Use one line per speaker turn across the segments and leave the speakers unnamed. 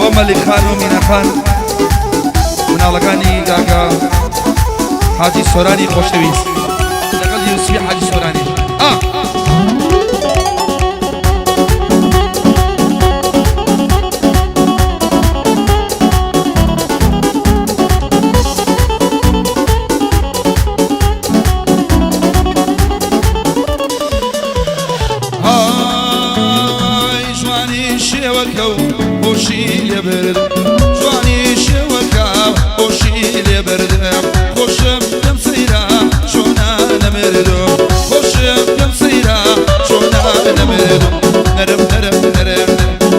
بۆ مەلیک خان و مینە خان مناڵەکانی کاکە حاجی سۆرانی خۆشەویست لەگەڵ یوسفی حاجی سۆرانیش ئا. ئای جوانی شێوەکە و هۆشی لێ برد جوانی شێوەکە هۆشی لێ بردم خۆشم پێم سەیرە چۆنا نەمردم خۆشم پێم سەیرە چۆنا نەمردم نەرم نەرم نەرم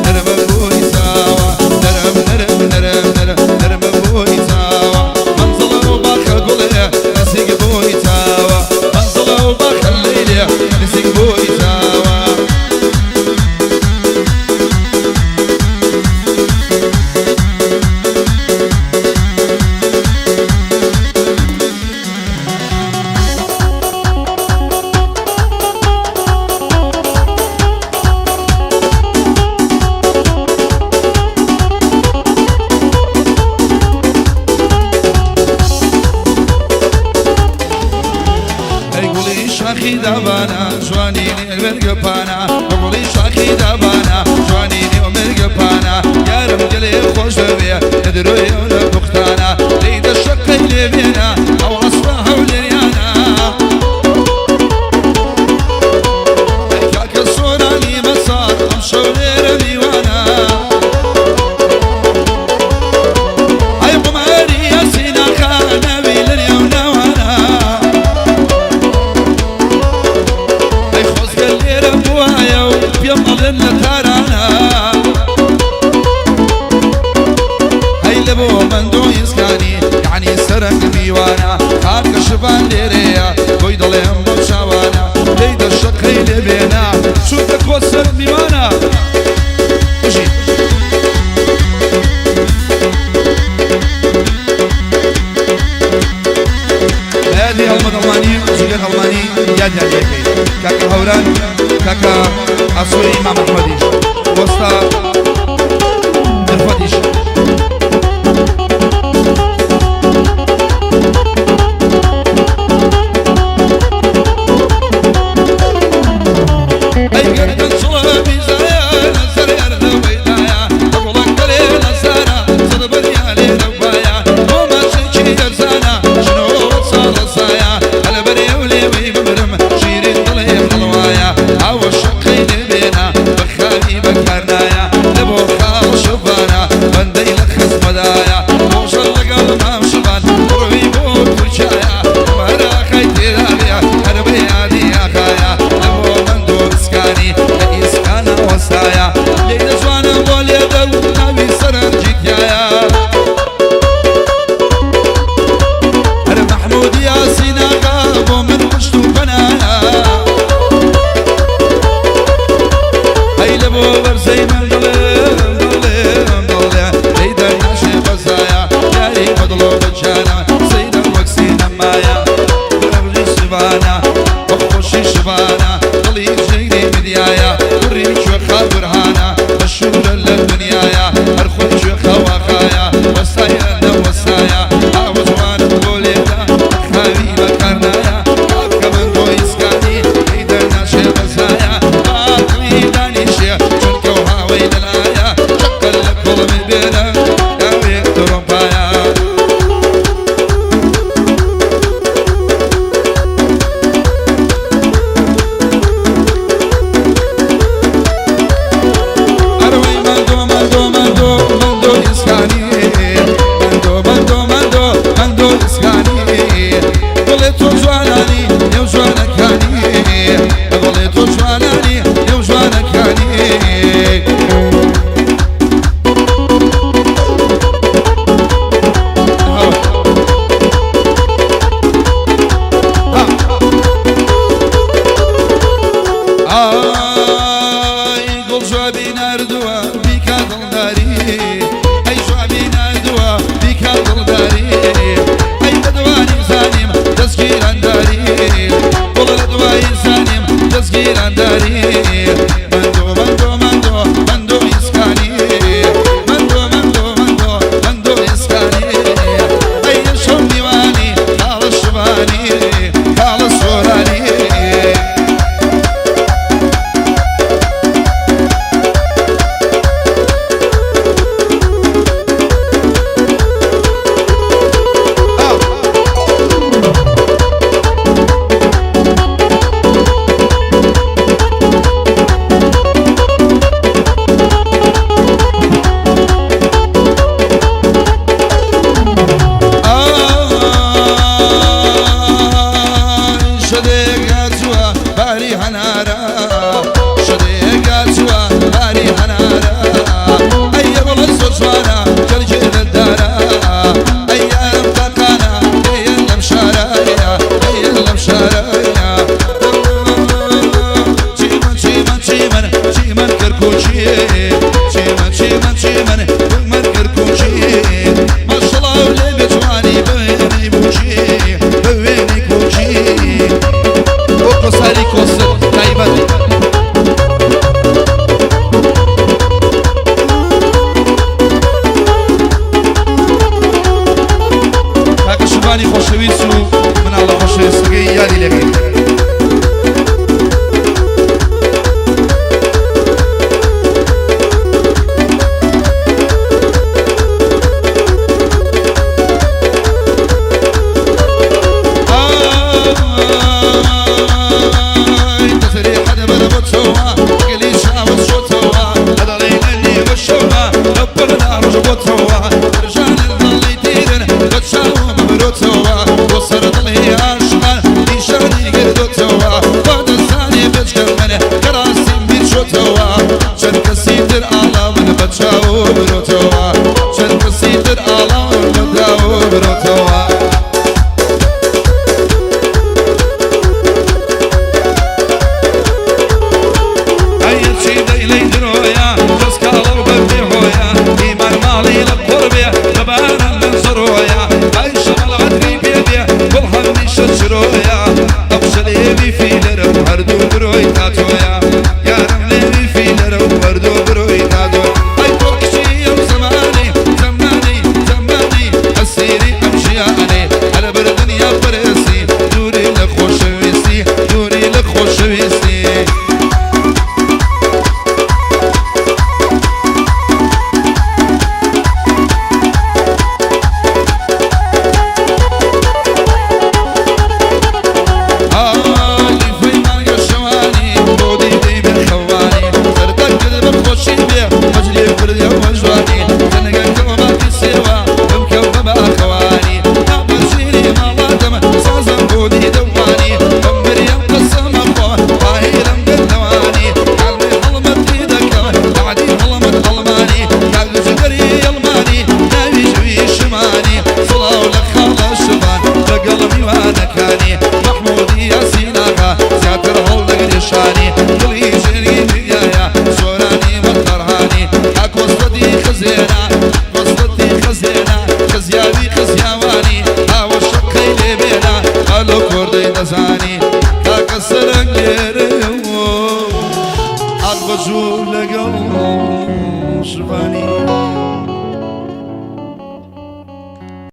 نەرم بۆی چاوە نەرم نەرم نەرم نەرم نەرم بۆی چاوە مەنزڵە و باخە گوڵێ نزیک بۆی چاوە مەنزڵە و باخە لەیلێ نزیک بۆی چاوە. ئەی گوڵی شاخی دابانە جوانی نێو مێرگەپانە گوڵی شاخی دابانە جوانی نێو مێرگەپانە یارم گەلێ خۆش دەوێ لە درۆیە و لە پوختانە لێی دە شەقەی لێ بێنە ئەو عەسرە هەولێریانە ئەی کاکە سۆرانی مەسار ئەمشەو لێرە میوانە ئەی عومەری یاسین ئاغا ناوی لە نێو ناوانە ئەی خۆزگە لێرە بوایە و پێم ئەڵێن لە تارانە هەی لە بۆ مەندۆ ئیسکانی یعنی سەرنگ میوانە خاکە شڤان لێرەیە بۆی دەڵێم بۆ چاوانە لێی دە شەقەی لێ بێنە چونکە کۆسەر میوانە بژی. یادی هەڵمەت ئەڵمانی جگەر ئەڵمانی یادیان لێکەین کاکە هەوران کاکە ئاسۆی مام ئەحمەدیش وەستا دەرفەتیش. ئەی گەردن چڵە بیزایە لەسەر ئەردەوەیدایە گوڵەکەلێ لەسەرە سەدبەریا لێرە وایە بۆ ماچێکی دەرزانە ژنۆ ساڵەسایە هەلەبەرێ و لێوەی بمرم شیرین دڵێ حەڵوایە ئاوە شەقەی لێ بێنە بە خاوی بەکارنایە لە بۆ خاڵ شڤانە بەندەی لە خزمەدایە خۆشە لەگەڵ مام شڤان ڕووی بۆ تورکیایە هەر ئاخای تێدا بێ هەر بە یادی ئاخایە لە بۆ مەندۆ ئیسکانی لە ئیسکانە وەستایە لێی دەجوانم بۆ لێدە و ناوی سەرنجی تیایە هەر مەحموود یاسین ئاغا بۆ من پشت و پەنایە ئەی لە بۆ وەرزەی من دڵێم دڵێم دڵێ لێی دەرناچێ بەزایە یاری بە دڵۆ بەجانە سەیرم وەک سینەمایە بەڕی شڤانە بە خۆشی شڤانە دڵی جێگری مدیایە کوڕی کوێخا بورهانە مەشهورە لە دنیایە هەر خۆی کوێخا واخایە وەسایە نەوەسایە ئاوە جوانم بۆ لێدا خاوی بەکارنایە کاکە من بۆ ئیسکانی لێی دەرناچێ بەزایە باقڵی دانیشێ چونکە و هاوەی لەلایە چەقە لە کوڵم بێنە ناوێ تڕۆمپایە. ئەرەوەی مەندۆ مەندۆ مەندۆ مەندۆ ئیسکانی مەندۆ مەندۆ مەندۆ مەندۆ ئیسکانی بڵێ تۆ جوانانی نێو جوانەکانی بڵێ تۆ جوانانی نێو جوانەکانی. ئای گوڵ جوابی ناردووە بیکا دڵداری ئەی جوابی ناردووە بیکا دڵداری ئەی بە دوانی زانیم دەستگیرانداری گوڵ لە دوایی زانیم دەستگیرانداری مەندۆ مەندۆ مەندۆ مەندۆ ئیسکانی مەندۆ. دەزانی کاکە سەرنگ لێرەیە و هات بە ژوور لەگەڵ شڤانی.